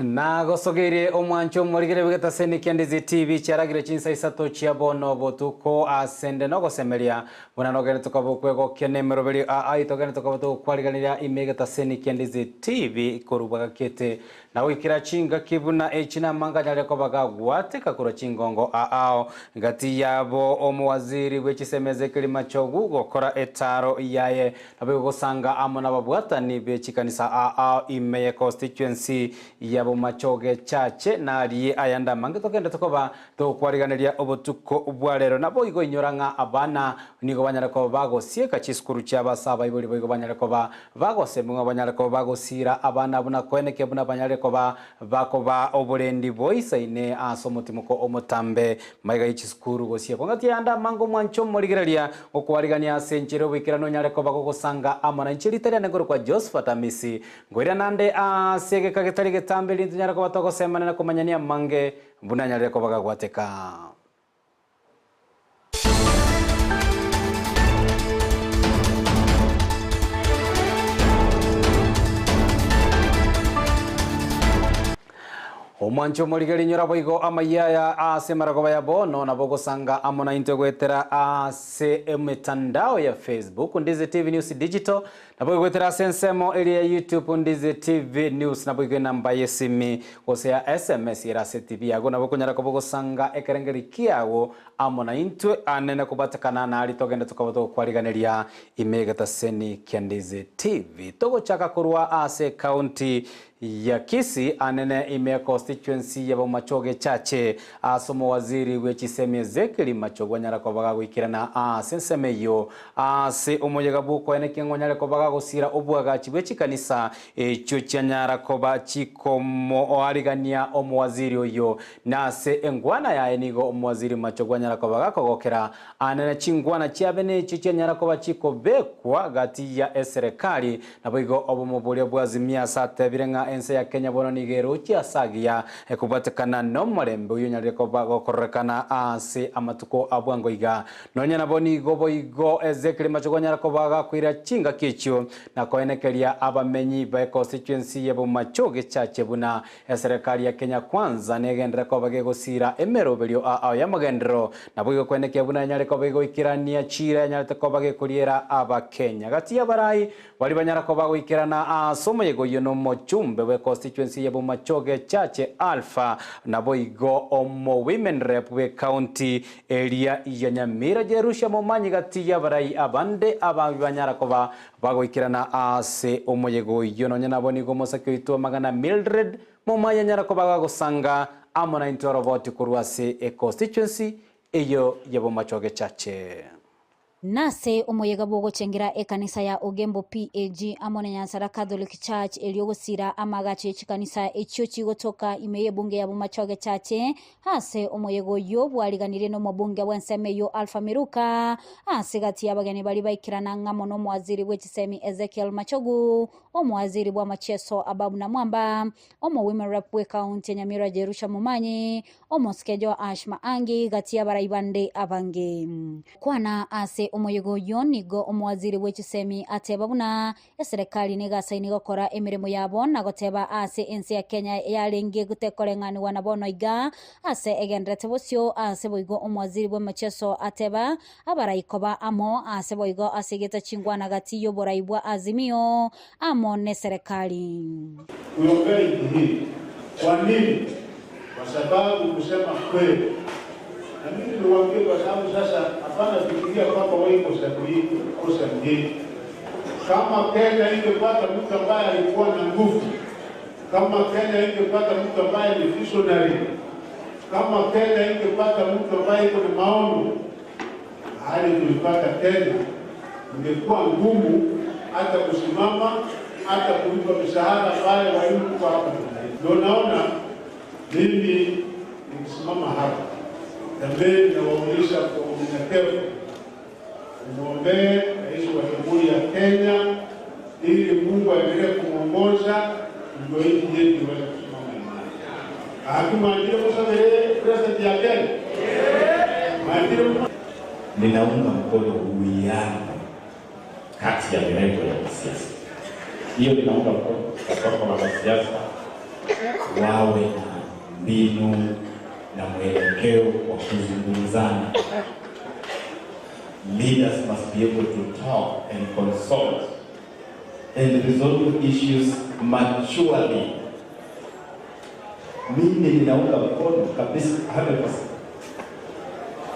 Na gosogeire omwancho morigere bwetaseni kia Ndizi TV chiaragire chinsa isato chia bono botuko asende no gosemeria buna nogene tukabokwe kene meroberi a ai togene tukaboto kwariganira imegetaseni kia Ndizi TV korubaga kete na wikira chinga kibuna echina manga nyale ko bagagwate kakuro chingongo a ao ngati yabo omuwaziri wechisemeze kilima chogu gokora etaro yaye nabwo gosanga amona babwatani bechikanisa a ao imeye constituency ya Bomachoge Chache na aliye ayanda mange tokenda tokoba tokwariganiria obotuko bwa lero nabo igo inyoranga abana nigo banyara ko bagosieka chiskuru kyabasaba iboli boigo banyara ko bagosemwa banyara ko bagosira abana buna kweneke buna banyara ko bakoba oburendi boisa ine aso mutimoko omutambe maiga ichiskuru gosia kwangati yanda mango mwancho morigereria okwarigania senchero bikirano nyare ko bagogosanga amana nchiri negoro kwa Josephat Amisi ngoira nande asege kagetari getambe lintu nyara ko batogosemana na kumanyania mange buna nyare ko bagagwateka. Omwancho morigeri nyora boigo amayaya ase maragoba ya bono nabo gosanga amona integwetera ase emitandao ya Facebook Ndizi TV News Digital nabo gwetera ase ensemo eri ya YouTube Ndizi TV News nabo igwe namba yesimi gose ya SMS era ase TV yago nabo kunyara kobogosanga ekerengeri kiago amona intwe anene kubatakana na ali togenda tukaboto kwariganeria imegetaseni kia Ndizi TV togochaka kurwa ase county ya Kisii anene ime constituency ya Bomachoge Chache asomo waziri wechisemi Ezekiel Machogu anyara kobaga gwikirana ase yo ase omoyega buko ene kingo nyare kobaga gosira obwagachi bwechikanisa echo chanyara koba chikomo oarigania omwaziri oyo nase engwana yaye nigo omwaziri Machogu anyara kobaga kogokera anene chingwana chiabene echo chanyara koba chikobekwa gati ya serikali naboigo obomoboria bwazimia sate birenga ense ya Kenya bono nigero chiasagia ekubatikana no murembe uyu nyarire koba gokorekana ase amatuko abwango iga nonya nabo nigo boigo Ezekiel Machogu nyara kobaga kwira chinga kichio na koenekeria abamenyi ba constituency ya Bomachoge Chache buna serikali ya Kenya Kwanza negendera koba gegosira emeroberio a ya magendero nabo igo koenekia buna nyare koba goikirania chira nyarete koba gekuriera aba Kenya gati ya barai bari banyara koba goikirana asomo yego yono mochumbe we constituency ya Bomachoge Chache Alpha naboigo omo women rep we county area ya Nyamira Jerusha Momanyi gati ya barai abande abanyara koba bagoikirana ase omoyego yono nyana bonigo mosaki oitwa magana Mildred Momanya nyara koba gosanga amona intoro kurwase e constituency eyo ya Bomachoge Chache. Nase omoyega bwogochengera ekanisa ya Ogembo PAG amone Nyansara Catholic Church eliyogosira amagacho echikanisa echio chigotoka imeye bunge ya Bomachoge Chache hase omoyego yo bwariganire no mobunge wenseme yo Alpha Miruka ase gati abageni bali baikirana ngamo no mwaziri wechisemi Ezekiel Machogu omwaziri bwa macheso Ababu na Mwamba omo women rep we county Nyamira Jerusha Momanyi omo skejo Ashma Angi gati abaraibande abange kwana ase omoyego yonigo omwaziri wechisemi ateba buna eserikali negasaini gokora emirimo yabo nagoteba ase ense ya Kenya yarenge gutekoreng'aniwa na bono iga ase egendrete bosio ase boigo omwaziri bwa macheso ateba abaraikoba amo ase boigo asegeta chingwana gati yoboraibwa Azimio amo ne serikali. Uombee hii kwa nini? Kwa sababu kusema kweli na mimi niwaambie, kwa sababu sasa hapana fikiria kwamba wewe kosa hii kosa hii. Kama Kenya ingepata mtu ambaye alikuwa na nguvu, kama Kenya ingepata mtu ambaye ni visionary, kama Kenya ingepata mtu ambaye yuko na maono, hali tulipata Kenya ingekuwa ngumu hata kusimama, hata kulipa mishahara pale walimu kwa hapa. Ndio naona mimi nikisimama hapa mbele nawauliza kwa unyenyekevu, muombe Rais wa Jamhuri ya Kenya ili Mungu aendelee kumuongoza ndio nchi yetu iweze kusimama imara. Hatumwambie Musa vile president ya Kenya. Ninaunga mkono uwiano kati ya mirengo ya kisiasa. Hiyo ninaunga mkono kwa sababu wanasiasa wawe na mbinu na mwelekeo wa kuzungumzana. Leaders must be able to talk and consult and resolve issues maturely. Mimi ninaunga mkono kabisa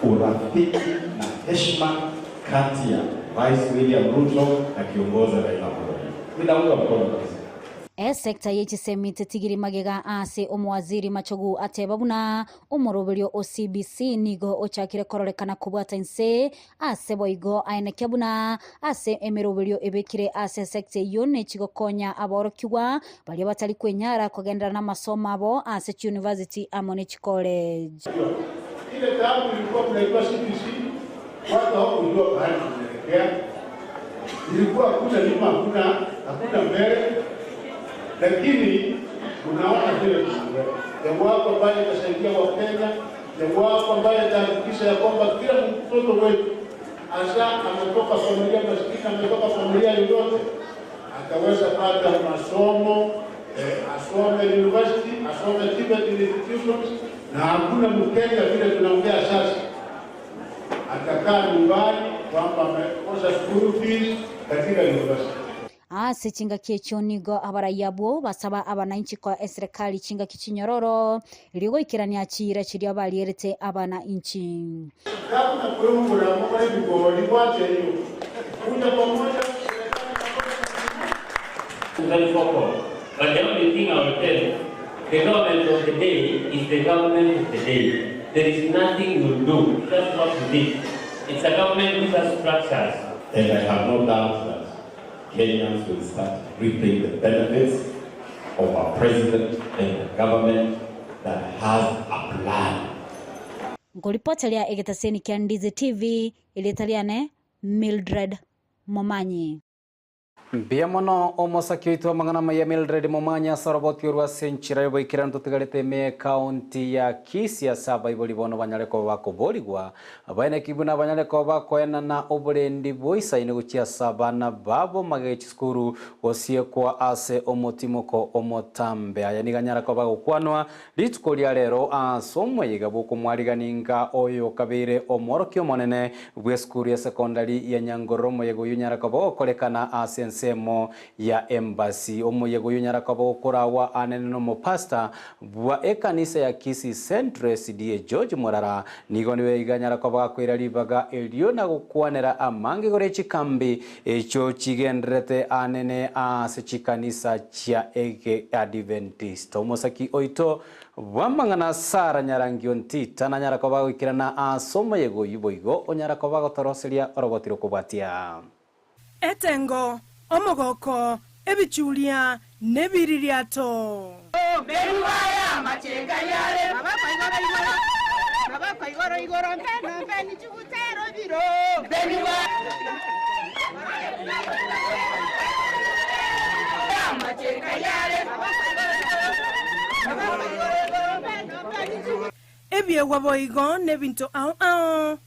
100% urafiki na heshima kati ya Rais William Ruto na kiongozi Raila Amolo Odinga. Ninaunga mkono kabisa. Esekta yechisemite tigiri magega ase omwaziri Machogu ateba buna omoroberio o CBC nigo ochakire kororekana kubwata inse ase boigo aenekia buna ase emeroberio ebekire ase sekta iyo nechigokonya aborokigwa baria batari kwenyara kogendera na masomo abo ase university amo ne college. Ile tabu ilikuwa mnaitwa CBC, watu hawakujua mahali tunaelekea, ilikuwa hakuna nyuma, hakuna mbele. Lakini unaona vile jambo wako ambaye itasaidia Wakenya, jambo wako ambaye itahakikisha ya kwamba kila mtoto wetu hasa ametoka familia maskini, ametoka familia yoyote, ataweza pata masomo, asome university, asome TVET institutions, na hakuna Mkenya vile tunaongea sasa atakaa nyumbani kwamba amekosa school fees katika university. Ase chinga kiecho nigo abarayabo basaba abananchi kwa serikali chinga kichinyororo iligoikirania chira chiria balierete abananchi. Kama kuna mmoja ni kwa hiyo kuja pamoja very vocal. But the only thing I will tell you, the government of the day is the government of the day. There is nothing you will do. Just what you did. It's a government which has structures. And I have no doubt that Kenyans will start reaping the benefits of our president and the government that has a plan. Ngoripota lya egetaseni kya Ndizi TV ilitaliane Mildred Momanyi. Mbia mono omosaki oitwa mang'ana maya Mildred Momanyi asaroboti orwa senchira yoboikirano totigarete me county ya Kisii saba ibori bono banyareko bakoborigwa abaene kibuna banyareko bakoena na oburendi boisaine gochia saba na babo magechi skuru gosiekwa ase omotimoko omotambe aya niganyarako bagokwanwa rituko ria rero asomwe yigabo kumwariganinga oyo kabere omorokio monene bwe skuru ya secondary ya Nyangoromo yego yunyarako bagokorekana ase ensemo ya embassy omoyego yunyarako bagokorawa anene no mopasta bwa ekanisa ya Kisii Central CDA George Morara nigo niwe iganyarako bagakwira ribaga elio na gokwanera amange gore chikambi echo chigenderete anene ase chikanisa chia ege Adventist omosaki oito bwamang'ana Sara Nyarangio Ntita na nyarako bagoikirana asoma yego yuboigo onyarako bagotoroseria orobotiro kobwatia etengo omogoko ebichulia nebiririato ebyewa boigo nebinto ao ao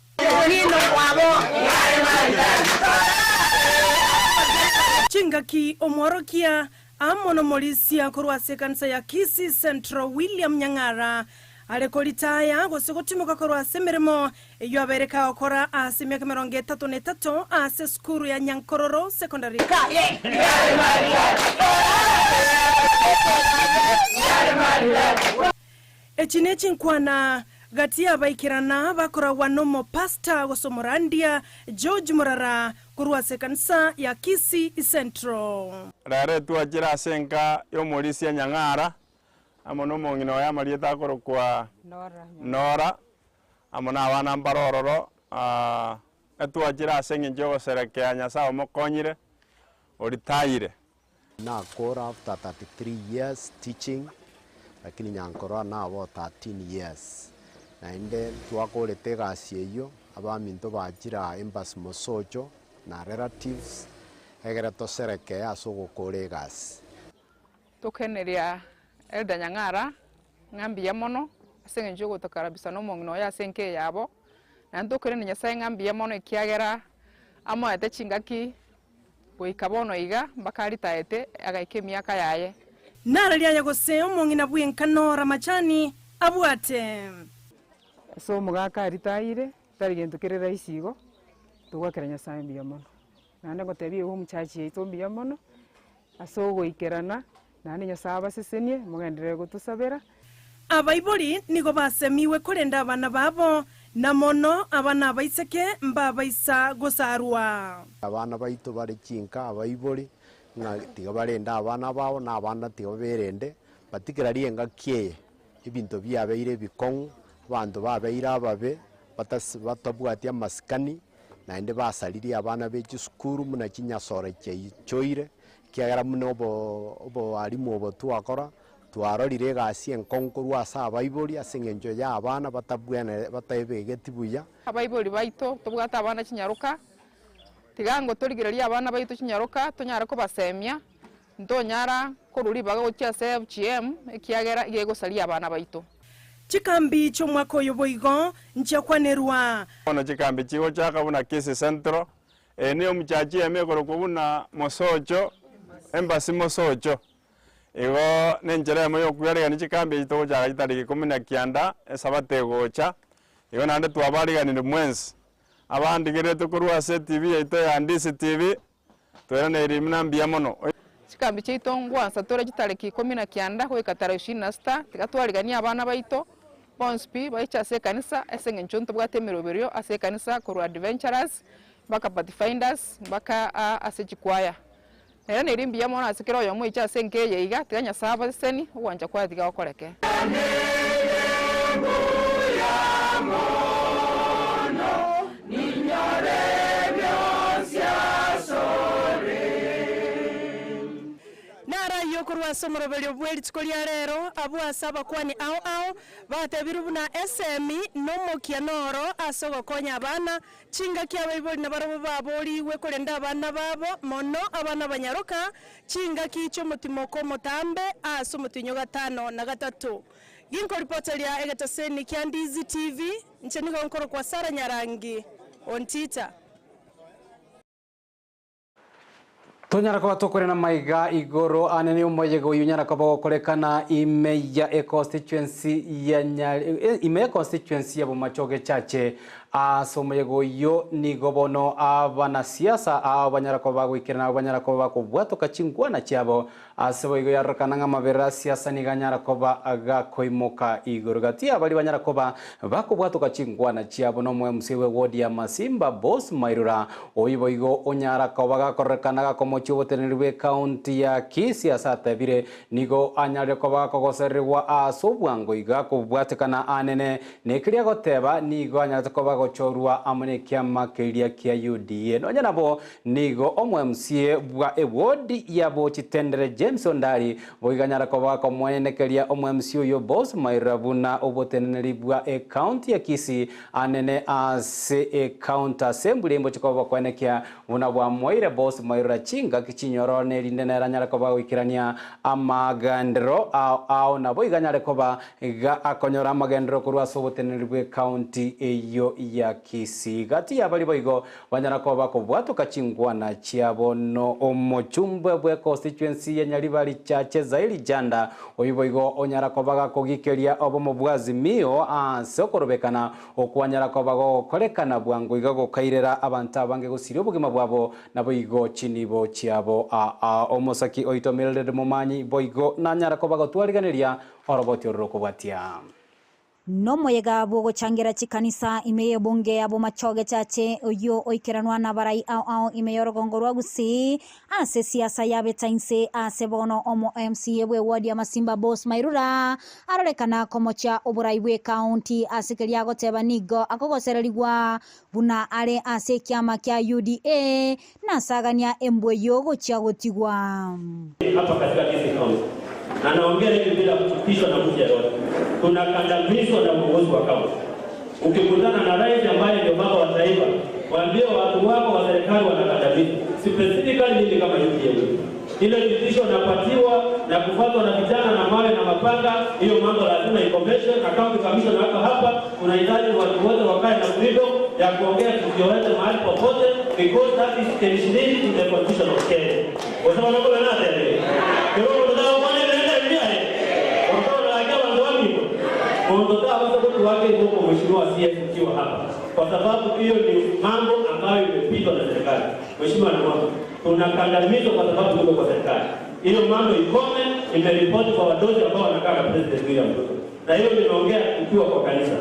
chingaki omworokia amono molisia korwase kanisa ya Kisii Central William Nyang'ara alekolitaya gose gotimoka korwase mirimo eyo abereka okora ase miaka 33 ase skuru ya Nyankororo Secondary. Echine chinkwana gatia baikirana bakora wanomo pastor gosomorandia George Morara kurwase kanisa ya Kisii Central. Rare tuajira senka yo molisia Nyang'ara amono mongino ya marieta korokwa Nora amona abana mbarororo etuajira sengi njogo serekea Nyasaye mokonyire oritayire na kora after 33 years teaching lakini Nyankoro na abo 13 years na inde twakorete gasi eyo abaminto bajira embassy mosocho na relatives egera toserekea ase ogokora egasi tokeneria Elda Nyang'ara ng'ambiya mono ase eng'encho yogotokarabisa nomong'ina oyo ase enka eyabo naende tokerenia Nyasaye ng'ambiya mono ekiagera amoete chingaki goika bono iga mpaka aritaete agaika emiaka yaye. Nararia ya gose omong'ina bw'enkanora machani abwate. So mugaka ritaire tari gento kere rahisi igo tugwakera Nyasaye mbuya mono. Naende ngotebie igo omuchachi yaito mbuya mono ase ogoikerana naende Nyasaye abasesenie mogenderere gotusabera. Abaibori nigo basemiwe korenda abana babo na mono abana abaiseke mbabaisa gosarwa. Abana baito bare chinka abaibori ng'a tiga barenda abana babo na abana tiga berende batikirari engaki eye ebinto biabeire ebikong'u abanto babeire ababe batabwati amasikani naende basaririe abana be chisukuru muna chinyasore chiaichoire kiagera muna oboarimu obo twakora twarorire egasi enkong'u korwa ase abaibori ase eng'encho ya abana batabwene bataebegeti buya. Abaibori baito tobwate abana chinyaroka tigango torigereria abana baito chinyaroka tonyara kobasemia ntonyara koruri baga gochia ase FGM ekiagera igegosaria abana baito. Chikambi ch'omwaka oyo boigo nchiakwanerwa. Bono chikambi chigochaka buna Kisii Central niyo omuchachi emegorokwa buna Mosocho Embassy Mosocho igo nenchera emo yokuaregania chikambi echi togochaka chitariki 19 esabato egocha igo naende twabariganire mwensi abandigerete korwa ase TV yaito ya Ndizi TV tweraneirie muna mbuya mono. Chikambi chiaito ngwansa tore chitariki 19 goika tarehe 26 tiga twarigania abana baito bonsi pi baiche ase ekanisa ase eng'encho ntobwate emeroberio ase ekanisa korwa Adventurers mpaka Pathfinders mpaka ase chikwaya. Nere mbuya mono ase kera oyomo oiche ase enka eye iga tiga Nyasaye abaseseni ogwancha kwaye tiga gokoreke. Narayo korwa ase omoroberio bwa rituko ria rero abwo ase abakwani ao ao batebiru buna SME nomokia noro ase ogokonya abana chingaki abaibori nabarabwo baboriwe korenda abana babo mono abana banyaroka chingaki chi'omotimoko omotambe ase omotinyo 5 na 3. Ginko ripota ria egetaseni kia Ndizi TV nche nigo nkoro kwa Sara Nyarangi ontita. Tonyara kwa tokore na maiga igoro anene omoyego uyu nyara kwa gokorekana ime ya e constituency ya ime constituency ya Bomachoge Chache ase omoyego uyu nigo bono abanasiasa abanyara kwa bagoikerana abanyara kwa bakobwatoka chingwana chiabo ase boigo yarokana ng'amabera siasa niganyara koba agakoimoka igoro gati abali banyara koba bakobwatoka chingwana chiabo no MC we ward ya Masimba Boss Mairura oyu boigo onyara koba gakorekana gakomochi oboteneri county ya Kisii asatebire nigo anyare koba kogosererwa ase obwango iga kobwatekana anene nekiria goteba nigo anyare koba gochorwa amone kiama keria kia UDA nonya nabo nigo omo MC bwa eward ya Bochitendere James Ondari boiganyara koba komwenekeria omo MC oyo Boss Mairura buna oboteneri bwa e county ya Kisii anene ase e county assembly mbo chikoba kwenekia buna bwa Moire Boss Mairura chinga kichinyoro nerinde neranyara koba goikirania amagendero ao nabo iganyare koba akonyora amagendero korwa ase oboteneri bwa county eyo ya Kisii gati yabali boigo banyara koba kobwatoka chingwana chiabo no omochumbe bwe constituency ya Nyaribari Chache Zairi Janda oyu boigo onyara koba gakogikeria obomo bwa Azimio ase okorobekana okwanyara koba gokorekana bwango iga gokairera abantu abange gosiria obogima bwabo nabo igo chinibo chiabo omosaki oito Mildred Momanyi boigo nanyara koba gotwariganeria oroboti ororokobwatia. Nomoyega bwogochangira chikanisa ime bunge ya Bomachoge Chache oyo oikeranwa na barai ao ao ime yorogongo rwa Gusii ase siasa yabetainse ase bono omo MCA bwe ward ya Masimba Boss Mairura arorekana komocha oburai bwe county ase keria goteba nigo akogosererigwa buna are ase kiama kia UDA nasagania embwe yogochia gotigwa hapa katika Kisii County. Na naongea hivi bila kutishwa na mtu yeyote. Tunakandamizwa na uongozi wa kaunti. Ukikutana na rais ambaye ndio baba wa taifa, waambie watu wako wa serikali wanakandamizwa. Specifically mimi kama UDA. Ile kitisho napatiwa na kufuatwa na vijana na mawe na mapanga, hiyo mambo lazima ikomeshwe. Na county commissioner wako hapa, unahitaji watu wote wakae na freedom ya kuongea tukiolete mahali popote, because that is tension to the constitution of Kenya. Wasema mambo yanatendeka. Kwa hiyo Tuwake huko mheshimiwa CS ukiwa hapa, kwa sababu hiyo ni mambo ambayo imepitwa na serikali. Mheshimiwa Namwamba, tunakandamizwa kwa sababu tuko kwa serikali. Hiyo mambo ikome, imeripoti kwa wadozi ambao wanakaa na President William Ruto, na hiyo nimeongea ukiwa kwa kanisa.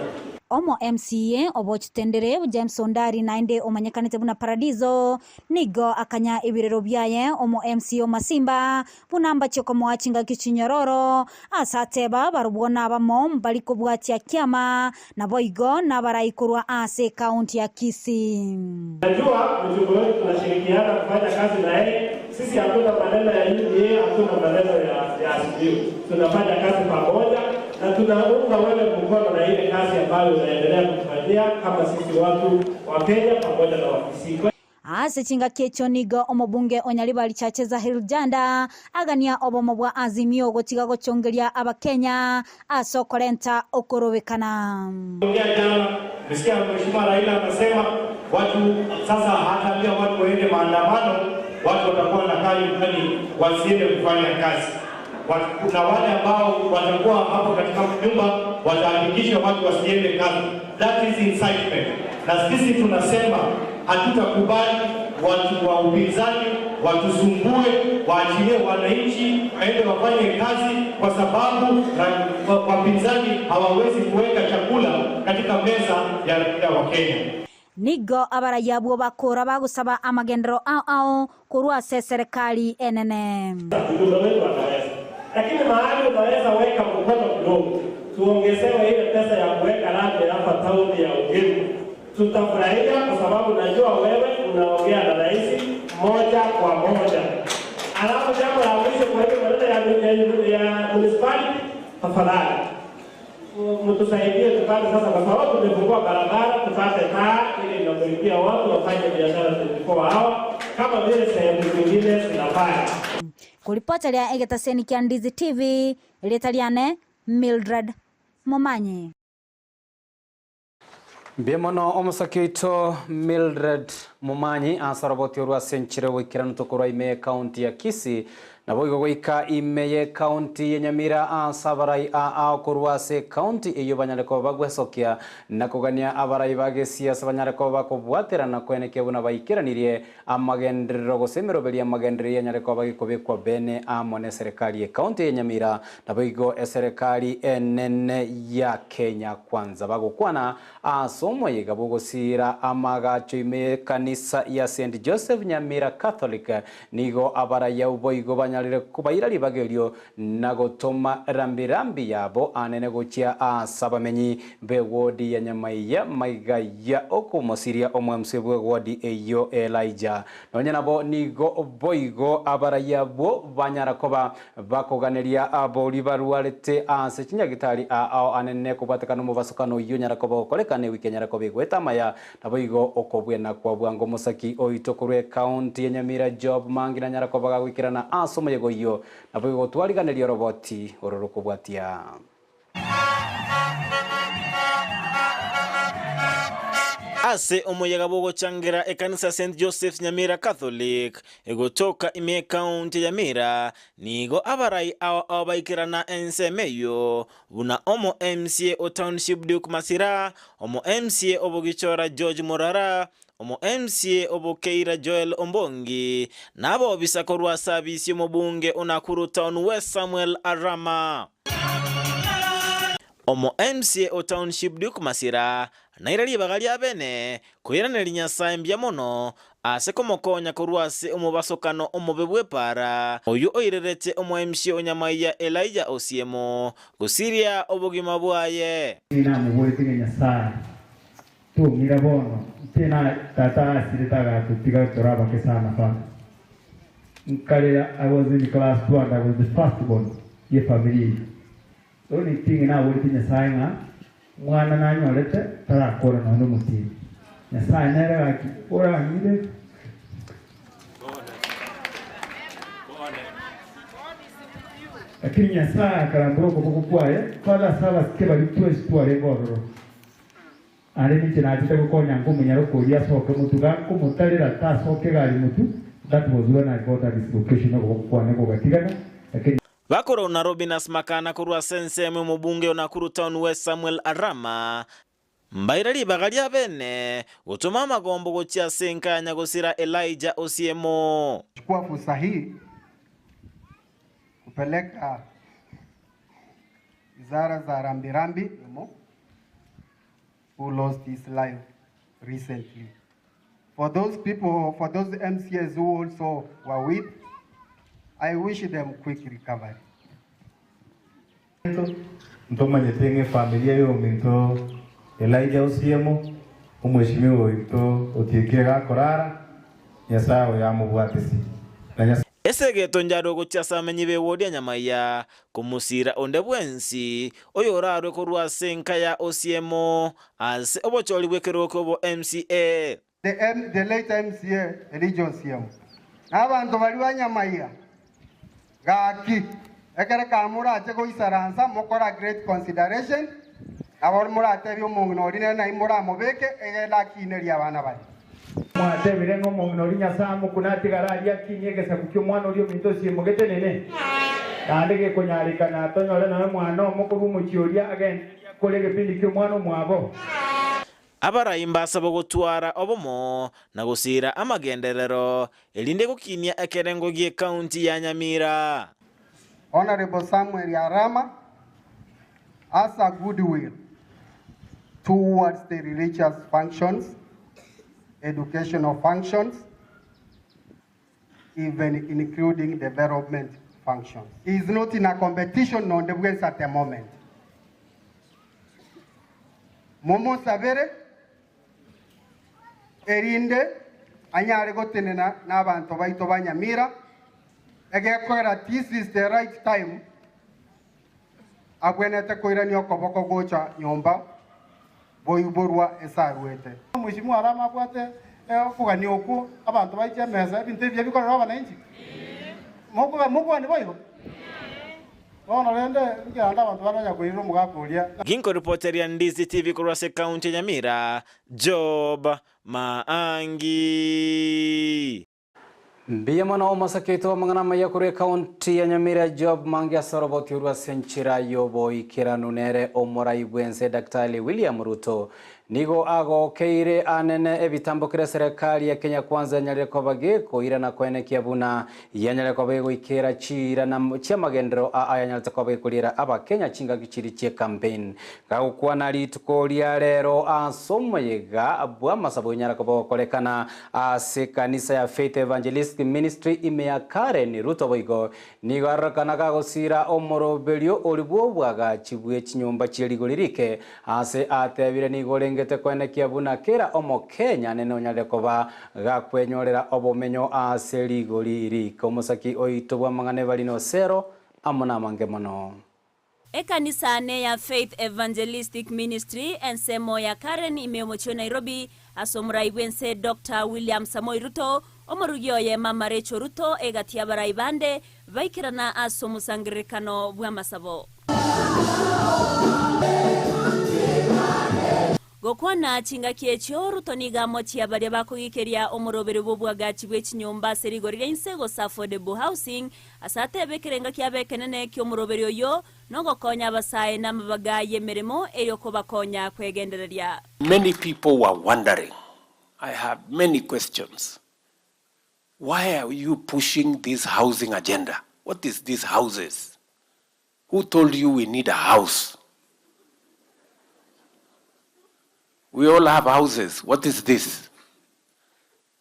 Omo MCA obochitendere James Ondari naende omanyekanete buna Paradiso nigo akanya ibirero byaye omo MCA Masimba bunamba chiokomoa chingaki chinyororo asateba barubona abamo baliko bwatia kiama na boigo na baraikurwa ase county ya Kisii. Najua mjumbe wetu tunashirikiana kufanya kazi na yeye. Sisi hakuna maneno ya UDA, hakuna maneno ya Azimio. Tunafanya kazi pamoja na tunaunga wewe mkono na ile kazi ambayo unaendelea kutufanyia kama sisi watu wa Kenya pamoja na wa Kisii. Ase chingaki echo nigo omobunge onyalibali chache Zahir Janda agania obomo bwa Azimio gotiga gochongeria abakenya asokorenta okorobekana. Ongea jana nisikia Mheshimiwa Raila anasema watu sasa hataambia watu waende maandamano, watu watakuwa na kazi nyumbani wasiende kufanya kazi. Kuna wale ambao watakuwa hapo katika nyumba watahakikisha watu wasiende kazi. That is incitement. Na sisi tunasema hatutakubali watu wa upinzani watusumbue, waachilie wananchi waende wafanye kazi, kwa sababu wapinzani hawawezi kuweka chakula katika meza ya raia wa Kenya. Nigo abarayabwo bakora bagusaba amagendero ao kurwa se serikali enene. Mjumbe wetu anaweza, lakini mahali unaweza weka mkono kidogo, tuongezewe ile pesa ya kuweka lami hapa tauni ya Ugembe. Tutafurahia kwa sababu najua wewe unaongea na rais moja kwa moja. Alafu jambo la mwisho kwa hiyo maneno ya municipality, tafadhali mtusaidie tupate sasa, kwa sababu tumefungua barabara, tupate taa ili inamulipia watu wafanye biashara 24 hour kama vile sehemu zingine zinafanya. Kulipota lya Egetaseni kya Ndizi TV, Litaliane Mildred Momanyi. Mbiemono omusaki oito Mildred Momanyi asaroboti orwa senchire wikirano tokorwa ime county ya Kisii nabo igo goika ime ye county ya Nyamira asabarai a korwa se county eyo banyareko bagwesokia na kogania abarai bagesiasa banyareko bakobwaterana kweneke buna baikiranirie amagenderero gosemeroberia amagenderero ya nyareko bagikobekwa bene amone serikali ya county ya Nyamira nabo igo eserikali enene ya Kenya Kwanza bagokwana asomo yegabogosira amagacho ime kanisa ya St Joseph Nyamira Catholic nigo abaraya uboigo banyalire kubaira libagelio nagotoma rambirambi yabo anene gochia asabamenyi be wodi ya Nyamaiya maigaya okumosiria omwemse bwe wodi eyo Elijah nonya nabo nigo boigo abaraya bo banyara koba bakoganeria abo libaruarete ase chinyagitari ao anene kubatekana mubasokano iyo nyara koba okorekane wikenyara koba maya nabo igo okobwena kwa bwango musaki oitokorwe county ya Nyamira Job Mangi na nyara koba gagwikirana asomo yego iyo nabo igo twariganeria roboti ororoko bwatia. Ase omoyega bogochangira ekanisa St Joseph Nyamira Catholic egotoka ime county ya Nyamira nigo abarai awo baikirana ensemeyo buna omo MCA o Township Duke Masira, omo MCA obogichora George Morara, omo MCA obokeira Joel Ombongi nabo bisakorwa service mobunge onakuru Town West Samuel Arama. Omo MCA o Township Duke Masira nairali bagalia bene kuiraneri Nyasaye mbya mono ase komokonya korwase omubasokano omubebwe para oyu oirerete omo MCA onyamaiya Elijah Osiemo gusiria obugima bwaye. Nina muhurire Nyasaye tumira bono tena tata asiritaga tutiga toraba kesana fa nkare. I was in class 2 and I was the first born ye family. Only thing na wuri Nyasaye nga mwana nanyorete tarakora na numuti Nyasaye nere ora ngire. Lakini Nyasaye akarambura ukuboko kwaye kwala saba sikeba bitwe tware ngororo ari niche nachite gukonya ngumunyaro kuria soke mutuga kumutarira ta soke gari mutu. That was when I got a dislocation of kwane gogatigana. Lakini Bakora Nairobi Makana korwa senseme mubunge o Nakuru Town West Samuel Arama mbaira ribaga ria bene gutuma magombo gochia senkanya gosira Elijah Osiemo. Chukua fursa hii kupeleka izara za rambirambi who lost his life recently. For those people, for those MCAs who also were with, I wish them quick recovery. Ntomanyetenge familia yo minto Elijah Osiemo umheshimiwa wito otiekera korara nyasaye yamubwatisi. Esegeto njaro gochia amenyi be wodi ya Nyamaiya kumusira onde bwensi oyo orarwe korwa senka ya Osiemo ase obochori bwekeroko bo MCA. The late MCA Elijah Osiemo abantu bali ba Nyamaiya gaki ekere kamura ache goisaransa mokora great consideration abo muratebia omong'ina ori nere nai moramobeke egelakineria abana bari mwatebire ng'o omong'ina ori Nyasaye mokunatigara aria akinyie egesaku kia omwana oria ominto Osiemo getenene naende gekonyarikana tonyore nawe mwana omokorwa omochie oria agendereria kore egepindi kia omwana omwabo. Abarai mbasaba gotwara obomo na gosira amagenderero erinde gokinia ekerengo gie county ya Nyamira. Honorable Samuel Arama has a goodwill towards the religious functions, educational functions, even including development functions. He is not in a competition on the west at the moment. Momo sabere erinde anyare gotenena n'abantu baito ba Nyamira egekwera this is the right time agwenete koirani okoboko gocha nyomba boiborwa esarwete. Mheshimiwa Arama abwate okugania oku abantu baiche meza ebintu ebyo bikorera abananchi mokuba ni boigo bono rende biganda abantu banonya kuirira omugakuria. Ginko reporter ya Ndizi TV korwa se county ya Nyamira, Job Maangi. Mbiya mwana omasakito mangana maya kure county ya Nyamira Job Mangi asoroboti urwa senchira yobo ikiranu nere omorai bwense Daktari William Ruto nigo agokeire anene ebitambukire serikali ya Kenya Kwanza nyalire kobage koira na kwenekia buna yanyalire kobage goikera chira na chia magendero ayanyalire kobage kulira aba Kenya chinga kichiri chie campaign gagukwana rituko ria rero asomoyega bwa masabo nyara kobokorekana ase kanisa ya Faith Evangelistic Ministry ime Karen Ruto boigo nigo arakana kagosira omoroberio oribwo bwaga chibwe chinyomba chierigorike ase atebire nigo renge kwenekia buna kera omo Kenya nene onyare koba gakwenyorera obomenyo ase rigoriri komosaki oito bwa mangane balino sero amona mange mono. Ekanisa ne ya Faith Evangelistic Ministry ensemo ya Karen imeomochio Nairobi asomurai bwense Dr. William Samoei Ruto omorugi oye Mama Rachel Ruto egati abarai bande baikirana asomusangirekano bwa masabo. Gokwana chingaki echo Ruto niga mochi abaria bakogikeria omorobere bobwagachi bw'echinyomba ase rigori inse gosa affordable housing asate bekerenga kiabekenene ki omorobere oyo nogokonya abasae n'amabaga y'emirimo eyo kobakonya kwegendereria. Many people were wondering. I have many questions. Why are you pushing this housing agenda? What is these houses? Who told you we need a house? We all have houses. What is this?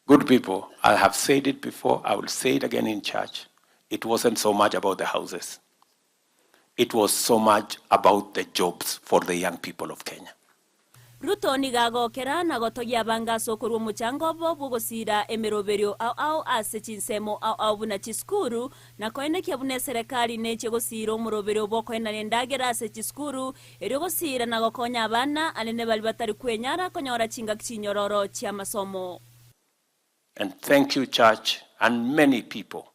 Good people, I have said it before, I will say it again in church. It wasn't so much about the houses. It was so much about the jobs for the young people of Kenya. Ruto nigagokera na gotogia banga sokorwo omuchango bo bugosira emeroberio au au ase chinsemo au au buna chiskuru na koenekia buna serikali neche gosira omuroberio bokoena nendagera ase chiskuru erio gosira na gokonya abana anene bali batari kwenyara konyora chinga chinyororo chia masomo. And thank you, church, and many people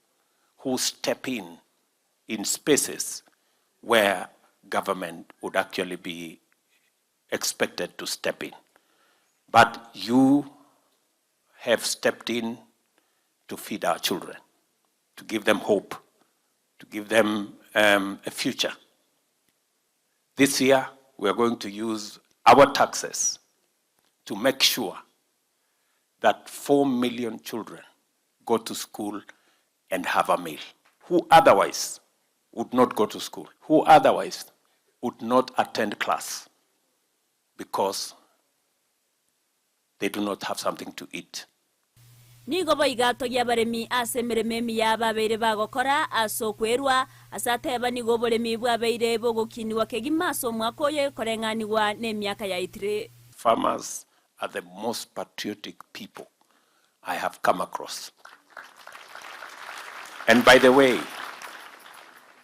who step in spaces where government would actually be expected to step in. But you have stepped in to feed our children, to give them hope, to give them a future. This year, we are going to use our taxes to make sure that 4 million children go to school and have a meal, who otherwise would not go to school, who otherwise would not attend class because they do not have something to eat. Nigo boigatogia baremi ase emeremo emiya babeire bagokora ase okwerwa ase ateba nigo oboremi bwabeire bogokiniwa kegima ase omwaka oyo koreng'anigwa na emiaka yaitire. Farmers are the most patriotic people I have come across. And by the way,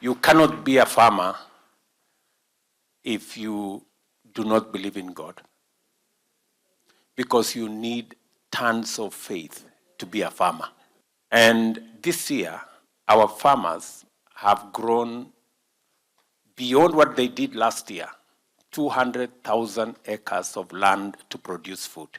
you cannot be a farmer if you do not believe in God, because you need tons of faith to be a farmer. And this year, our farmers have grown beyond what they did last year, 200,000 acres of land to produce food.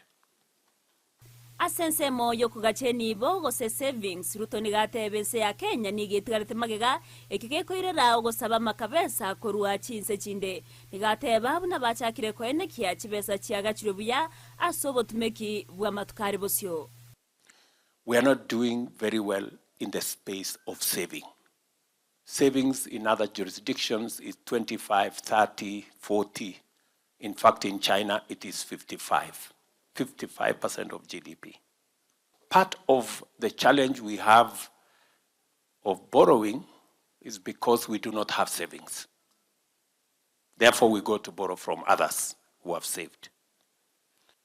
Ase ensemo yokugacha enibo gose savings Ruto nigateba ense ya Kenya nigetigarete magega ekigekoirera ogosaba makabesa korwa chinse chinde nigateba buna bachakire koenekia chibesa chiagachirwe buya ase obotumeki bwa matukari bosio. We are not doing very well in the space of saving. Savings in other jurisdictions is 25, 30, 40. In fact, in China, it is 55. 55% of GDP. Part of the challenge we have of borrowing is because we do not have savings. Therefore, we go to borrow from others who have saved.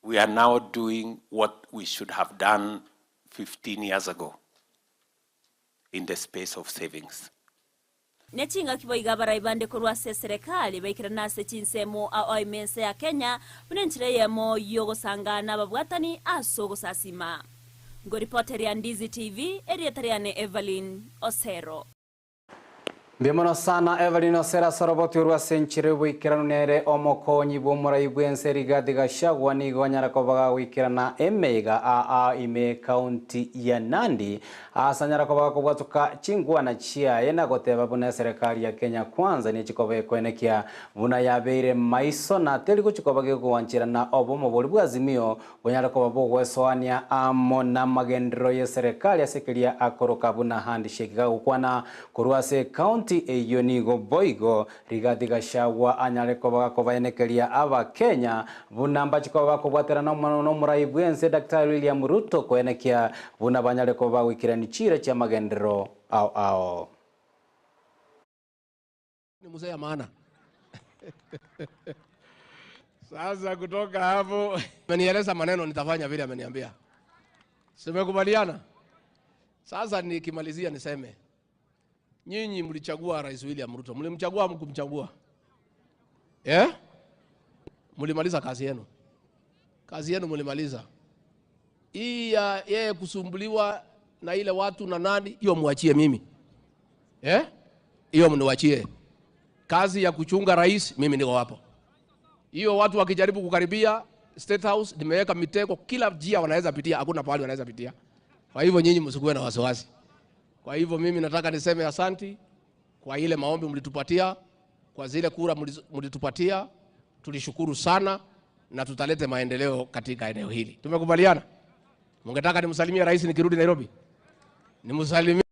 We are now doing what we should have done 15 years ago in the space of savings. Nechinga kiboiga baraibande korwa ase serikali baikirana ase chinsemo ao imense ya Kenya bunenchire yemo yogosangana ababwatani ase ogosasima. Ngoripoteri ya Ndizi TV erietariane Evelyn Osero. Mbimono sana Evelyn Osera soroboti urwa senchire bwikirano nere omokonyi bw'omorai bwense Rigathi Gachagua nigo anyara kobaga gwikirana emeiga aa ime county ya Nandi asanyara kobaga kobwatuka chingwana chiaye na goteba buna serikali ya Kenya Kwanza nichikoba ekwenekia buna yabeire maiso na teri gochikoba gekuwanchirana obomo bori bwa Azimio bunyara koba bogwesoania amo na magendero ya serikali asekeria akoroka buna handshake gagokwana korwa ase county eyo nigo boigo Rigathi Gachagua anyare kobaga kobaenekeria aba Kenya buna mbachikoba kobwaterana omwana omorai bwense Dr. William Ruto koenekia buna banyare koba gwikirani chira chia magendero ao ao. Ni mzee ya maana. Sasa kutoka hapo amenieleza maneno, nitafanya vile ameniambia. Simekubaliana. Sasa nikimalizia niseme, nyinyi mlichagua Rais William Ruto. Mlimchagua mkumchagua? Eh? Mlimaliza kazi yenu. Kazi yenu mlimaliza. Hii ya yeye kusumbuliwa na ile watu na nani, hiyo muachie mimi. Eh? Hiyo mniwachie. Kazi ya kuchunga rais mimi niko hapo. Hiyo watu wakijaribu kukaribia State House nimeweka mitego kila njia wanaweza pitia, hakuna pahali wanaweza pitia. Kwa hivyo nyinyi msikuwe na wasiwasi. Kwa hivyo mimi nataka niseme asanti kwa ile maombi mlitupatia, kwa zile kura mlitupatia, tulishukuru sana na tutalete maendeleo katika eneo hili. Tumekubaliana? Mungetaka nimsalimie rais nikirudi Nairobi? Nimsalimie.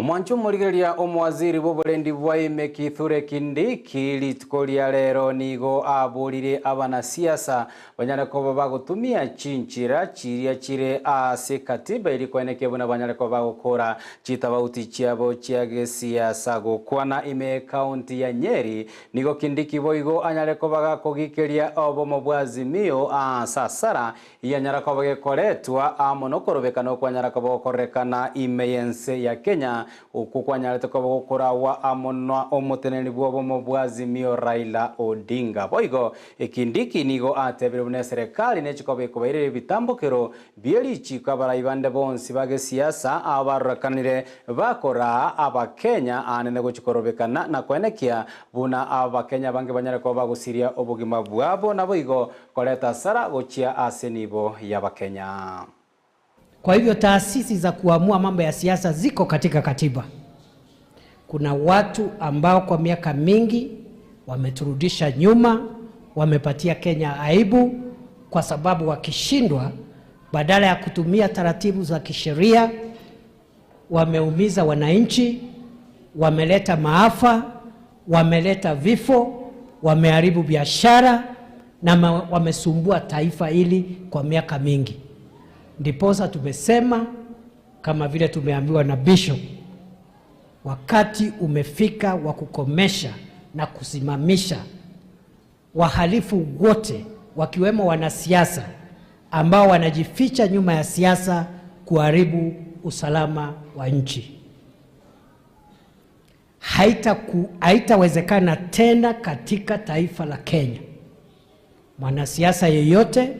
Omwanchu morigereria omwaziri bw'oborendi bwaime Kithure Kindiki rituko ria rero nigo aburire abanasiasa banyare koba bagotumia chinchira chiria chire ase katiba iri kweneke buna banyare koba bagokora chitabauti chiabo chia gesiasa gokwana ime county ya Nyeri nigo Kindiki boigo anyare koba gakogikeria obomo bwa Azimio asasara iyanyara koba gekoretwa amo nokorobekana okwanyara koba gokorekana ime yense ya Kenya okukwanyarete koba gokorawa amo omoteneni bw'obomo bwa Azimio Raila Odinga boigo Kindiki nigo atebire buna serikali nechikoba ekobairire ebitambukero bierichiko abarai bande bonsi bagesiasa abarorekanire bakora abakenya anene gochikorobekana na kwenekia buna abakenya bange banyare koba bagusiria obogima bwabo na boigo koreta sara gochia ase nibo y'abakenya. Kwa hivyo taasisi za kuamua mambo ya siasa ziko katika katiba. Kuna watu ambao kwa miaka mingi wameturudisha nyuma, wamepatia Kenya aibu, kwa sababu wakishindwa, badala ya kutumia taratibu za kisheria, wameumiza wananchi, wameleta maafa, wameleta vifo, wameharibu biashara na wamesumbua taifa hili kwa miaka mingi. Ndiposa tumesema kama vile tumeambiwa na Bishop, wakati umefika wa kukomesha na kusimamisha wahalifu wote wakiwemo wanasiasa ambao wanajificha nyuma ya siasa kuharibu usalama wa nchi. Haitawezekana tena katika taifa la Kenya mwanasiasa yeyote,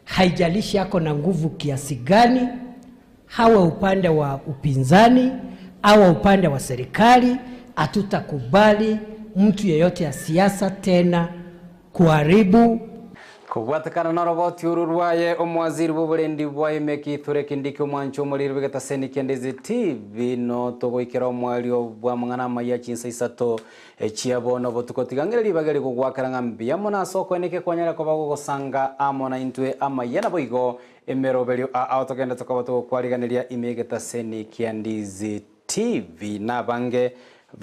haijalishi ako na nguvu kiasi gani, hawa upande wa upinzani au upande wa serikali, hatutakubali mtu yeyote ya siasa tena kuharibu. Kugwatikana na roboti ururwaye omwaziri bw'oburendi bwa emeki thurekindiki omwancho omoriri bwegetaseni kia Ndizi TV no togoikera omwario bwa mang'ana maya chinsa isato chia bono botuko tigang'ere ribageri gogwakera ng'a mbuya mono ase okoeneke kwanyara koba gogosanga amo na intwe amaya nabo igo emeroberio ao togenda tokoba togokwariganeria ime egetaseni kia Ndizi TV nabange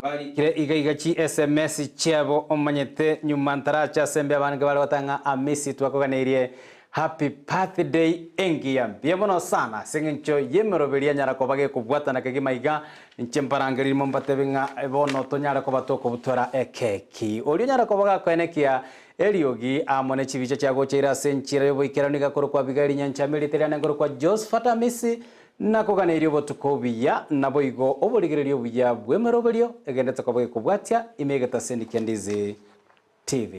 barikire iga iga chi SMS chiabo omanyete nyuma ntaracha sembe abange bari batanga amisi twakoganeirie happy birthday engiya mbuya mono sana seng'encho yemeroberia nyara koba gekobwatana kegima iga inche mbarangeririmo mbatebe ng'a bono tonyara koba tokobutora ekeki orio nyara koba gakoenekia eriogi amo ne chibicha chiagocheira ase enchira yoboikeranu igakoro kwa Abigail Nyanchameri nengoro kwa Josephat Amisi nakoganeirie obotuko obuya nabo igo oborigereria obuya bwemeroberio egende tokoba gekobwatia ime egetaseni kia Ndizi TV.